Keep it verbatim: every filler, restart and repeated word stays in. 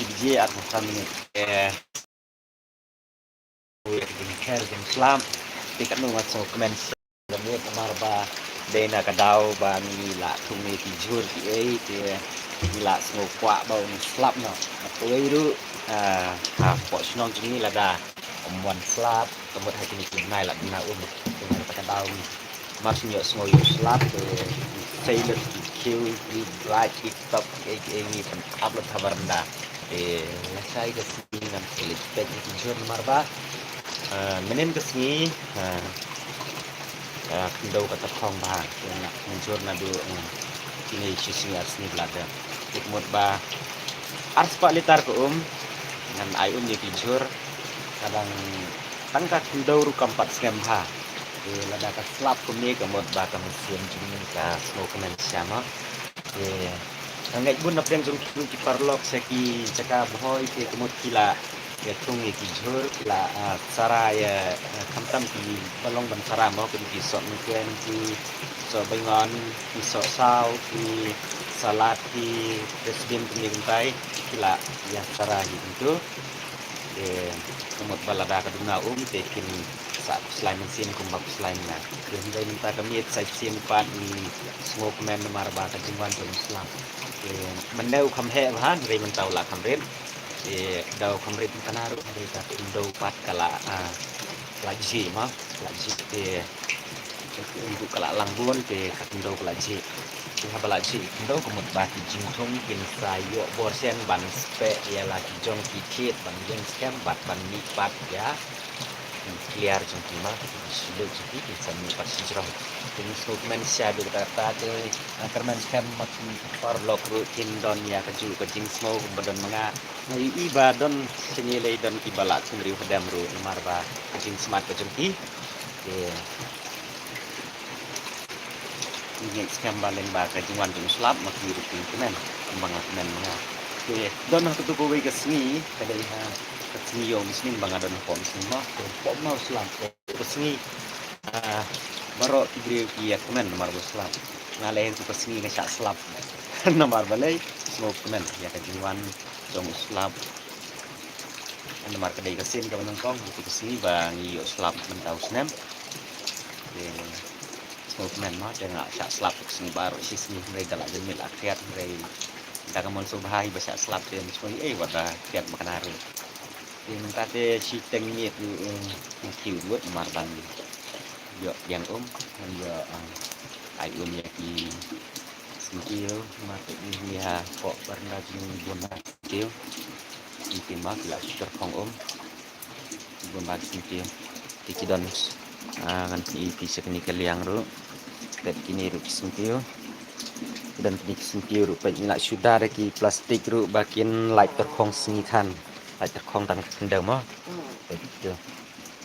Biji ar phew san minit. Eh, ui, ka jingkher jingslap. Te katno nga sngewkmen sha ka miet namar ba dei na ka daw ba ngi la thung ïa ki jhur kiei te ngi la sngew kwah ba un slap noh. Kawei ruh, ah, hapoh shnong jong ngi lada ym wan slap ka mut ha kine ki bnai la duna um. Te na kata ka daw ngi Mar shu ïohsngew ïoh slap te, sailor ki khiew ki bright ki top kiei kiei ngi pynap lut ha baranda. Te lashai ka sngi ngam sngewleit peit ïa ki jhur namar ba, ah, mynnin ka sngi, ah, ah, khyndew ka tyrkhong bha. Te nga kynjur naduh, ah, kine shi sngi ar sngi ba la dep. Te ka mut ba ar spah litar ka um ngan ai um ïa ki jhur. Ka dang tang ka khyndew ruh kam pat skhem bha. Te lada ka slap kumne ka mut ba ka mynsiem jong ngi ka sngewkmen sha mo. Te ka ngeit bun na pdeng jong ki, ki paralok sha ki jaka Bhoi te ka mut ki la ïa thung ïa ki jhur ki la, ah, sara ïa, ah, khamtam ki ba long ban sara mo, ki soh mungken, ki soh baingon, ki soh saw, ki salad, ki fresh bean kumne kumtai ki la ïa sara ïa ki tu. Te ka mut ba lada ka duna um te kin sa pyrshah mynsiem kumba pyrshah na. Te hynrei mynta ka miet sa shisien pat ngi sngewkmen namar ba ka jingwan jong u slap. Te mynne u kham heh bha hynrei mynta u la kham rit. Te da u kham rit mynta na ruh hynrei ka khyndew pat ka la, ah, ka la jhieh ma, ka la jhieh te Ka khyndew ka la lang bun te ka khyndew ka la jhieh. Te haba la jhieh khyndew ka mut ba ki jingthung kin sa ïoh bor shen ban speh ïa la ki jong ki thied ban ïeng skhem bad ban mihpat ïa ki kliar jong ki ma ki shluk jong ki kin sa mihpat shajrong. Te ngi sngewkmen sha dei kata kata te, ah, kyrmen skhem ma ki paralok ruh kin don ïa kajuh ka jingsngew kumba don ma nga. Nga ïohi ba don shane lei don kiba la sngewriew hadem ruh namar ba ka jingsmat ka jong ki. Te ngi ngeit skhem ba lem ba ka jingwan jong u slap ma ki ruh ki kmen kumba nga kmen ma nga. Te don ha katu kawei ka sngi ka dei ha ka sngi ïoh mynsiem ba nga don hapoh mynsiem ma te pom ma u slap te ka sngi, ah, baroh ki briew ki ïa kmen namar ba u slap. Nga lei ha katu ka sngi nga shah slap namar balei sngewkmen ïa ka jingwan jong u slap. Namar ka dei ka sien kaba nyngkong ha katu ka sngi ba ngi ïoh slap mynta u snem. Te sngewkmen ma te nga shah slap ka sngi baroh shi sngi hynrei da la jin miet la khriat hynrei da ka mon sngewbha hi ba shah slap te sngewbha ei wat da khriat ma ka na ruh. Te mynta te shiteng miet ruh, eh, nga kiew lut namar ban ïoh biang um ban ïoh, eh, ai um ïa ki syntiew namar te ngi hapoh baranda jong ngi bun ba syntiew. Syntiew ma ki la shu tyrkhong um. Bun ba ki syntiew. Te ki don, ah, ngan pyni ïa phi sha kane ka liang ruh. Peit kine ruh ki syntiew. Ki don kine ki syntiew ruh peit ngi la shu da da ki plastik ruh ba kin lait tyrkhong sngi than. Lait tyrkhong tang ka khyndew mo. Peit tu.